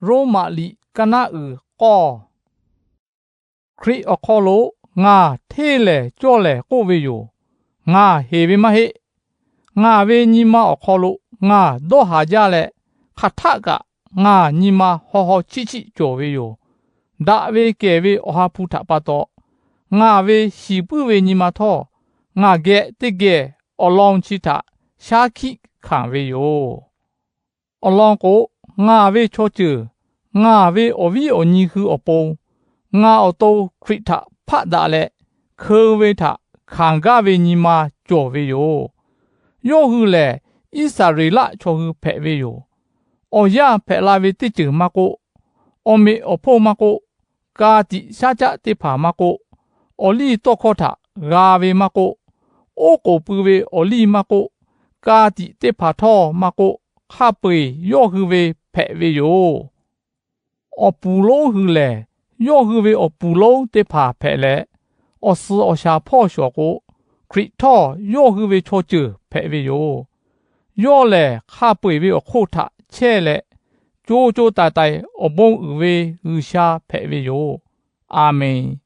Roˉmaꞈ liꞈ kaˇ naˉ uiˍ k'awˇ. Hkriꞈ awˬ hk'aw lo ngaˬ hteˇ lehˬ cawˇ lehˬ k'oˆ ve yoˬ. Ngaˬ heˍ ve maˇ heˆ. Ngaˬ ve nyi ma awˬ hk'aw lo ngaˬ dawˇ haˍ jaˇ leh, hk'aˬ htaˆ kaꞈ ngaˬ nyi ma haw haw chiˆ chiˆ cawˬ ve yoˬ. Daꞈ ve kehˬ ve Awˬ ha hpu htaꞈ pa taw, ngaˬ ve shiˍ puiˉ ve nyi ma htawˇ, ngaˬ geh teˇ geh awˬ lawn chi htaꞈ shaˉ hkiˆ hkanˍ ve yoˬ. Awˬ lawn k'o, ngaˬ ve chaw ceuˬ, ngaˬ ve awˬ viˉ awˬ nyi hui awˬ pon, ngaˬ awˬ to Hkriꞈ htaꞈ hpaˆ daꞈ leh, hkeu ve htaꞈ hkanˍ gaˇ ve nyi ma cawˬ ve yoˬ. Yawˇ hui lehˬ, Iˉsaˍreˍlaˆ chaw hui hpehꞈ ve yoˬ. Awˬ yanˇ hpehꞈ la ve teˇ ceuˬ maˇ k'oˆ, awˬ meꞈ awˬ hponˇ maˇ k'oˆ, ka tiꞈ shaˉ caˆ teˇ hpaˍ maˇ k'oˆ, awˬ liˇ tawˇ hkawˇ htaꞈ g'a ve maˇ k'oˆ, oˉ k'oˍ pui ve awˬ liˇ maˇ k'oˆ, ka tiꞈ teˇ hpaˍ htawˇ maˇ k'oˆ, hk'a peu-eˬ yawˇ hui ve hpehꞈ ve yoˬ. Awˬ puˍ lonˉ hui lehˬ, yawˇ hui ve awˬ puˍ lonˉ teˇ hpaˍ hpehꞈ leh, awˬ suhˍ awˬ shaˍ hpawˇ shawˍ k'o, Hkriꞈ htawˇ yawˇ hui ve chaw ceuˬ hpehꞈ ve yoˬ. Yawˇ lehˬ, hk'a peu-eˬ ve awˬ hk'oˆ htaꞈ chehˇ leh, co co taiˍ taiˍ awˬ bon uiˍ ve G'uiˬsha hpehꞈ ve yoˬ. A menˬ.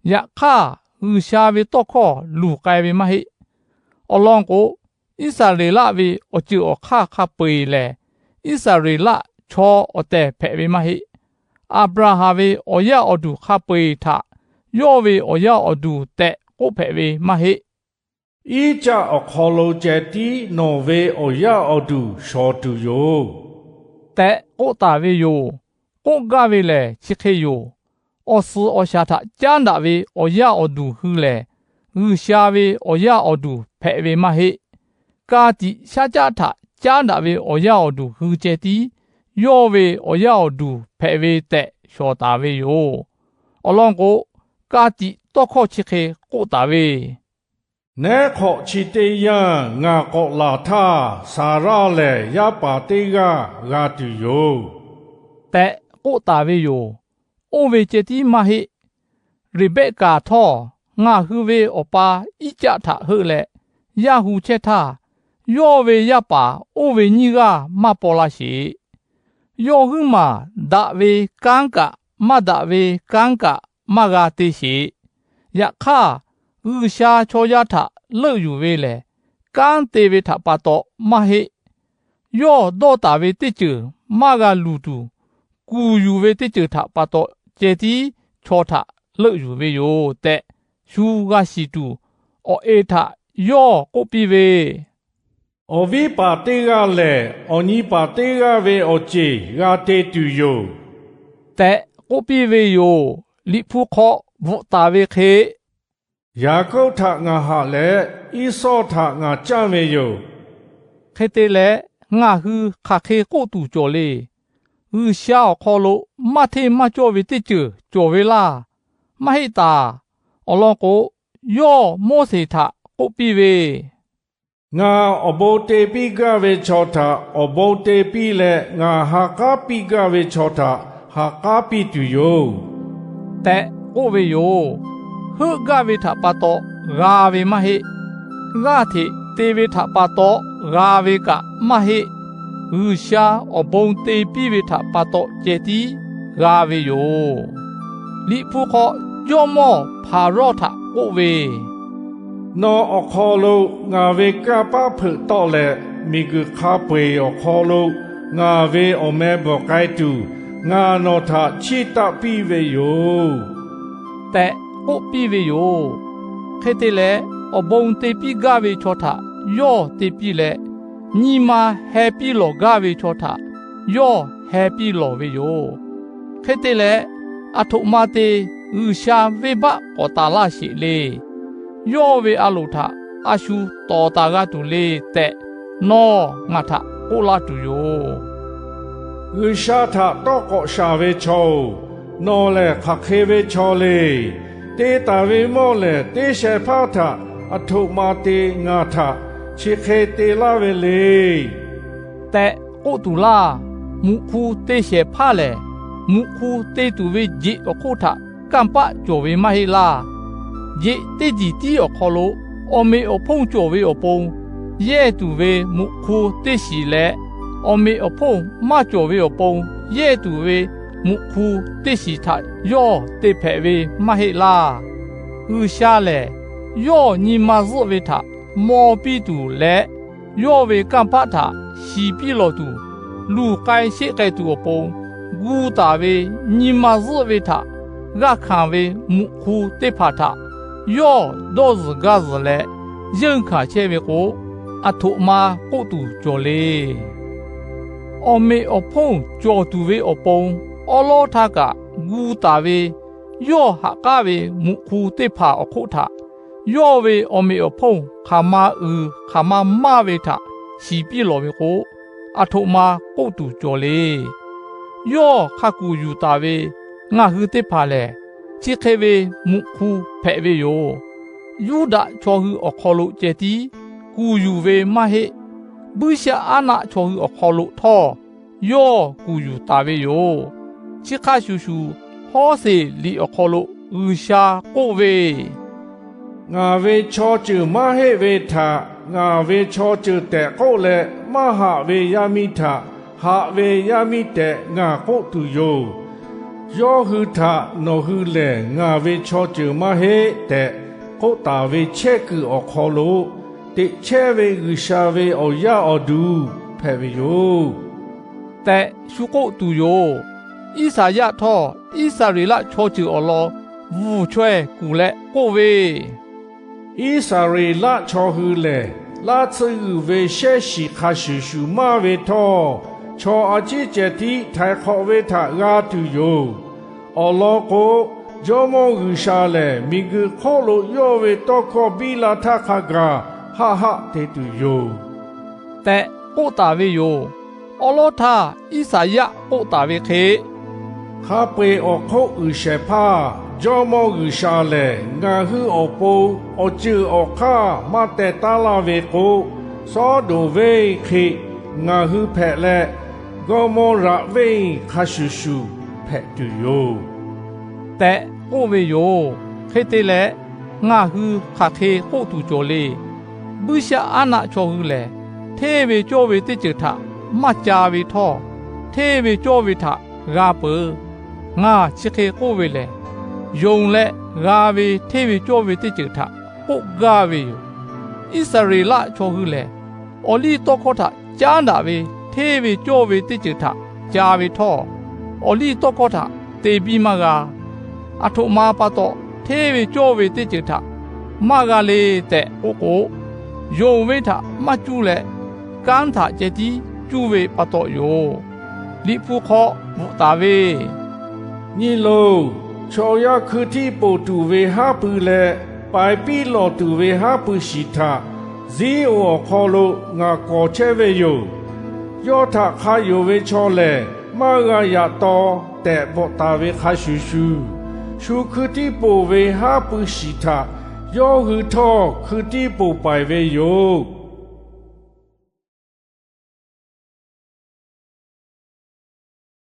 Yaꞈ hk'aˇ, G'uiˬsha ve tawˇ hkawˇ luˬ k'ai ve maˇ heˆ. Awˬ lawn k'o, Iˉsaˍreˍlaˆ ve awˬ ceuˬ awˬ hk'aˇ hk'a peu-eˬ lehˬ, Iˉsaˍreˍlaˆ chaw awˬ tehˬ hpehꞈ ve maˇ heˆ. Aˍbraˍhanˍ ve awˬ yaˇ awˬ duˬ hk'a peu-eˬ htaꞈ yawˇ ve awˬ yaˇ awˬ duˬ tehꞈ k'oˆ hpehꞈ ve maˇ heˆ. Iˉcaˆ awˬ hk'aw lo ceh tiˉ nawˬ ve awˬ yaˇ awˬ duˬ shawˍ tuˬ yoˬ tehꞈ k'oˆ taˍ ve yoˬ. K'oˆ gaˇ ve lehˬ chi hk'e yoˬ. Awˬ suhˍ awˬ shaˍ htaꞈ caˉ daꞈ ve awˬ yaˇ awˬ duˬ hui lehˬ, G'uiˬsha ve awˬ yaˇ awˬ duˬ hpehꞈ ve maˇ heˆ. Ka tiꞈ shaˉ caˆ htaꞈ caˉ daꞈ ve awˬ yaˇ awˬ duˬ hui ceh tiˉ yawˇ ve awˬ yaˇ awˬ duˬ hpehꞈ ve tehꞈ shawˍ taˍ ve yoˬ. Awˬ lawn k'o, ka tiꞈ tawˇ hkawˇ chi hk'e k'oˆ taˍ ve, Nehˉ hk'awꞈ chi teˇ yanˇ, ngaˬ k'awꞈ laˬ htaˇ Saˍraˆ lehˬ yaˇ paˍ teˇ g'aˇ g'a tuˬ yoˬ tehꞈ k'oˆ taˍ ve yoˬ. Oˇ ve ceh tiˉ maˇ heˆ. Reˍbehˆkaˍ htawˇ ngaˬ hui ve awˬ pa Iˉcaˆ htaꞈ heuˆ leh yaˇ hu chehˇ htaˇ, yawˇ ve yaˇ paˍ oˇ ve nyiˇ g'aˇ maˇ paw la sheˍ. Yawˇ huiˉ maˬ daꞈ ve kanˉ kaꞈ maˇ daꞈ ve kanˉ kaꞈ maˇ g'a te sheˍ. Yaꞈ hk'aˇ, G'uiˬsha chaw yaˇ htaꞈ leuˆ yuˬ ve lehˬ, kanˉ te ve htaꞈ pa taw maˇ heˆ. Yawˇ dawˇ taˍ ve teˇ ceuˬ maˇ g'a luˬ tuˬ, kuˬ yuˬ ve teˇ ceuˬ htaꞈ pa taw ceh tiˉ chaw htaꞈ leuˆ yuˬ ve yoˬ tehꞈ, shu g'a shiˍ tuˬ awˬ e htaꞈ yawˇ k'oˆ piˇ ve, Awˬ viˉ paˍ teˇ g'aˇ lehˬ, awˬ nyi paˍ teˇ g'aˇ ve awˬ ceˬ g'a te tuˬ yoˬ tehꞈ k'oˆ piˇ ve yoˬ. Liꞈ hpu hk'aw bvuhꞈ taˍ ve hk'e, Yaˍkoˆ htaꞈ ngaˬ haꞈ leh, Iˉsawˇ htaꞈ ngaˬ canˇ ve yoˬ. Hk'e te leh, ngaˬ hui hk'aˬ hk'e k'oˆ tuˬ cawˬ le. G'uiˬsha awˬ hk'aw lo maˇ hteˇ maˇ cawˇ ve teˇ ceuˬ cawˬ ve laˇ. Maˇ heˆ taˍ. Awˬ lawn k'o, yawˇ Moˉseˍ htaꞈ k'oˆ piˇ ve, Ngaˬ awˬ bon te piˇ gaˇ ve chaw htaꞈ awˬ bon te piˇ leh, ngaˬ ha k'aˉ piˇ gaˇ ve chaw htaꞈ ha k'aˉ piˇ tuˬ yoˬ tehꞈ k'oˆ ve yoˬ. Heuˆ gaˇ ve htaꞈ pa taw g'a ve maˇ heˆ. G'aˇ hteꞈ te ve htaꞈ pa taw g'a ve kaꞈ maˇ heˆ. G'uiˬsha awˬ bon te piˇ ve htaꞈ pa taw ceh tiˉ g'a ve yoˬ. Liꞈ hpu hk'aw jawˇmawˇ Hpaˍrawˇ htaꞈ k'oˆ ve, Nawˬ awˬ hk'aw lo ngaˬ ve kanˇ paˆ hpeuꞈ tawˆ leh, miˬguiˬ hk'a peu-eˬ awˬ hk'aw lo ngaˬ ve awˬ meh bvuhˬ k'ai tuˬ, ngaˬ nawˬ htaꞈ chiˇ taˆ piˇ ve yoˬ tehꞈ k'oˆ piˇ ve yoˬ. Hk'e te leh, awˬ bon te piˇ gaˇ ve chaw htaꞈ yawˇ te piˇ leh, nyi ma heh piˇ lawˬ gaˇ ve chaw htaꞈ yawˇ heh piˇ lawˬ ve yoˬ. Hk'e te leh, aˬ htoꞈ ma te G'uiˬsha venˇbaˆ k'awꞈ taˍ laˇ sheˍ le. Yawˇ ve a loˍ htaꞈ a shu tawˍ taˍ g'a tuˬ le tehꞈ, nawˬ ngaˬ htaꞈ k'oˆ laˇ tuˬ yoˬ. G'uiˬsha htaꞈ tawˇ k'awꞈ shaˍ ve chaw-oˬ, nawˬ lehˬ hk'aˬ hk'e ve chaw le. Te taˍ ve mawˇ lehˬ, teˇ shehˍ hpaˇ htaꞈ aˬ htoꞈ ma te ngaˬ htaꞈ chi hk'e te laˇ ve le tehꞈ k'oˆ tuˬ laˇ. Muꞈ hk'u te shehˍ hpaˇ lehˬ, muꞈ hk'u te tuˬ ve jeꞈ awˬ hk'oˆ htaꞈ kanˇ paˆ cawˬ ve maˇ heˆ laˇ. Jeꞈ teˇ diˬ tiˉ awˬ hk'aw lo awˬ meꞈ awˬ hponˇ cawˬ ve awˬ pon, yehˇ tuˬ ve muꞈ hk'u teˇ shiˍ leh awˬ meꞈ awˬ hponˇ maˇ cawˬ ve awˬ pon yehˇ tuˬ ve muꞈ hk'u teˇ shiˍ htaꞈ yawˇ te hpehꞈ ve maˇ heˆ laˇ. G'uiˬsha lehˬ, yawˇ nyi ma zuhˆ ve htaꞈ maw piˇ tuˬ leh, yawˇ ve kanˇ paˆ htaꞈ shiˍ piˇ lawˬ tuˬ, luˬ k'ai sheˆ k'ai tuˬ awˬ pon gu taˍ ve nyi ma zuhˆ ve htaꞈ g'aˇ hkanˍ ve muꞈ hk'u teˇ hpaˍ htaꞈ yawˇ dawˇ zuhˬ gaˇ zuhˬ leh yeunˇ hkanˍ chehˇ ve k'o, aˬ htoꞈ ma k'oˆ tuˬ cawˬ le. Awˬ meꞈ awˬ hponˇ cawˬ tuˬ ve awˬ pon awˉ lawˉ htaˇ kaꞈ gu taˍ ve yawˇ ha k'aˉ ve muꞈ hk'u teˇ hpaˍ awˬ hk'oˆ htaꞈ, yawˇ ve awˬ meꞈ awˬ hponˇ hk'aˬ ma uiˍ hk'aˬ ma maˇ ve htaꞈ shiˍ piˇ lawˬ ve k'o, aˬ htoꞈ ma k'oˆ tuˬ cawˬ le. Yawˇ hk'a kuˬ yuˬ taˍ ve ngaˬ hui teˇ hpaˍ lehˬ, chi hk'e ve muꞈ hk'u hpehꞈ ve yoˬ. Yuˇdaꞈ chaw hui awˬ hk'aw lo ceh tiˉ kuˬ yuˬ ve maˇ heˆ. Buiˇshaˆaˉnaˆ chaw hui awˬ hk'aw lo htawˇ yawˇ kuˬ yuˬ taˍ ve yoˬ. Chi hk'a shuˍ shuˍ, Hawˉseˍ liꞈ awˬ hk'aw lo G'uiˬsha k'oˆ ve, Ngaˬ ve chaw ceuˬ maˇ heˆ ve htaꞈ ngaˬ ve chaw ceuˬ tehꞈ k'oˆ leh, maˇ haꞈ ve yaˇ miˇ htaꞈ haꞈ ve yaˇ miˇ tehꞈ ngaˬ k'oˆ tuˬ yoˬ. Yawˇ hui htaꞈ nawˬ hui lehˬ ngaˬ ve chaw ceuˬ maˇ heˆ tehꞈ k'oˆ taˍ ve chehˇ kuiˬ awˬ hk'aw lo, teꞈ chehˇ ve G'uiˬsha ve awˬ yaˇ awˬ duˬ hpehꞈ ve yoˬ tehꞈ shu k'oˆ tuˬ yoˬ. Iˉsaˍyaˆ htawˇ, Iˉsaˍreˍlaˆ chaw ceuˬ awˬ lawn bvuhˬ chaweh kuˬ leh k'oˆ ve, Iˉsaˍreˍlaˆ chaw hui lehˬ, laˇ tsuhˇ g'uiˬ ve shehˉ shiˍ hk'a shuˍ shuˍ maˇ ve htawˇ, chaw a ciˉ ceh tiˉ htaiˍ hk'awꞈ ve htaꞈ g'a tuˬ yoˬ. Awˬ lawn k'o, Jawˇmawˇ G'uiˬsha lehˬ miˬguiˬ hk'oˆ lo yawˇ ve tawˇ hkawˇ biˇ la htaˇ hk'a gaˬ haˆ haˆ te tuˬ yoˬ tehꞈ k'oˆ taˍ ve yoˬ. Awˉ lawˉ htaˇ Iˉsaˍyaˆ k'oˆ taˍ ve hk'e, Hk'a peu-eˬ awˬ hk'oˆ uiˍ shehˍ hpaˇ Jawˇmawˇ G'uiˬsha lehˬ, ngaˬ hui awˬ pon awˬ ceuˬ awˬ hk'aˇ maˇ teh taˉ laˇ ve k'o, Sawˉdonˍ venˇ hk'e ngaˬ hui hpehꞈ leh, Gawˇmawˇraꞈ venˇ hk'a shuˍ shuˍ hpehꞈ tuˬ yoˬ tehꞈ k'oˆ ve yoˬ. Hk'e te leh, ngaˬ hui hk'aˬ hk'e k'oˆ tuˬ cawˬ le. Buiˇshaˆaˉnaˆ chaw hui lehˬ, hteˇ ve cawˇ ve teˇ ceuˬ htaꞈ maˇ ca ve htawˇ, hteˇ ve cawˇ ve htaꞈ g'a peuˬ. Ngaˬ chi hk'e k'oˆ ve lehˬ, yonˍ leh g'a ve hteˇ ve cawˇ ve teˇ ceuˬ htaꞈ k'oˆ gaˇ ve yoˬ. Iˉsaˍreˍlaˆ chaw hui lehˬ, awˬliˇtawˇhkawˇ htaꞈ caˉ daꞈ ve hteˇ ve cawˇ ve teˇ ceuˬ htaꞈ ca ve htawˇ, awˬliˇtawˇhkawˇ htaꞈ te biˇ maˇ g'a. Aˬ htoꞈ ma pa taw hteˇ ve cawˇ ve teˇ ceuˬ htaꞈ maˇ g'a le tehꞈ k'oˆ k'o, yonˍ ve htaꞈ maˇ cuˇ leh, kanˉ htaꞈ ceh tiˉ cuˇ ve pa taw yoˬ. Liꞈ hpu hk'aw bvuhꞈ taˍ ve, Nyi loˬ, chaw yaˇ hkui htiˇ poˬ tuˬ ve haˉ pui leh paiˍ piˇ lawˬ tuˬ ve haˉ pui shiˍ htaꞈ Ziˉonˍ awˬ hk'aw lo ngaˬ kawˬ chehˇ ve yoˬ. Yawˇ htaꞈ hk'a yonˍ ve chaw lehˬ maˇ g'a yaꞈ taw tehꞈ bvuhꞈ taˍ ve hk'a shuˍ shuˍ, shu hkui htiˇ poˬ ve haˉ pui shiˍ htaꞈ yawˇ hui htawˇ hkui htiˇ poˬ paiˍ ve yoˬ.